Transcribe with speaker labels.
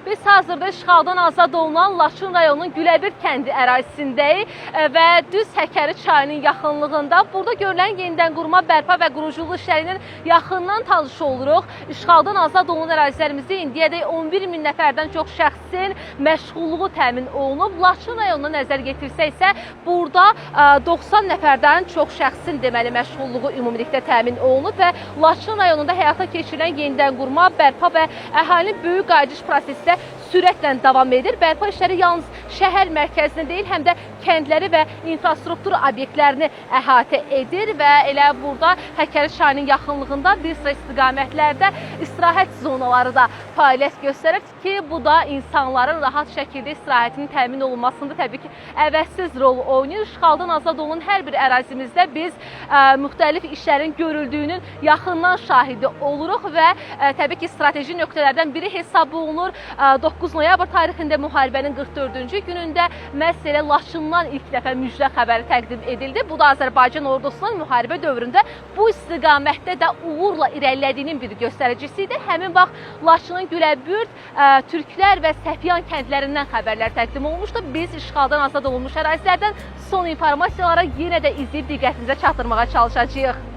Speaker 1: Biz hazırda işğaldan azad olunan Laçın rayonunun Güləbird kəndi ərazisindəyik və düz Həkəri çayının yaxınlığında burada görülən yenidən qurma, bərpa və quruculuq işlərinin yaxından tanış oluruq. İşğaldan azad olunan ərazilərimizdə indiyədək 11 min nəfərdən çox şəxsin məşğulluğu təmin olunub. Laçın rayonuna nəzər yetirsək isə burada 90 nəfərdən çox şəxsin deməli məşğulluğu ümumilikdə təmin olunub və Laçın rayonunda həyata keçirilən yenidən qurma, bərpa və əhalinin böyük qayıdış prosesi də sürətlə davam edir. Bərpa işləri yalnız şəhər mərkəzini deyil, həm də kəndləri və infrastruktur obyektlərini əhatə edir və elə burada Həkəri çayının yaxınlığında bir sıra istiqamətlərdə istirahət zonaları da fəaliyyət göstərir ki, bu da insanların rahat şəkildə istirahətinin təmin olunmasında təbii ki, əvəzsiz rol oynayır. İşğaldan azad olunan hər bir ərazimizdə biz müxtəlif işlərin görüldüyünün yaxından şahidi oluruq və təbii ki, strateji nöqtələrdən biri hesab olunur. 9 noyabr tarixində müharibənin 44-cü günündə məhz elə Laçından ilk dəfə müjdə xəbəri təqdim edildi. Bu da Azərbaycan ordusunun müharibə dövründə bu istiqamətdə də uğurla irəlilədiyinin bir göstəricisi idi. Həmin vaxt Laçının Güləbürd, Türklər və Səfiyan kəndlərindən xəbərlər təqdim olunmuşdu. Biz işğaldan azad olunmuş ərazilərdən son informasiyalara yenə də izləyib diqqətinizə çatdırmağa çalışacağıq.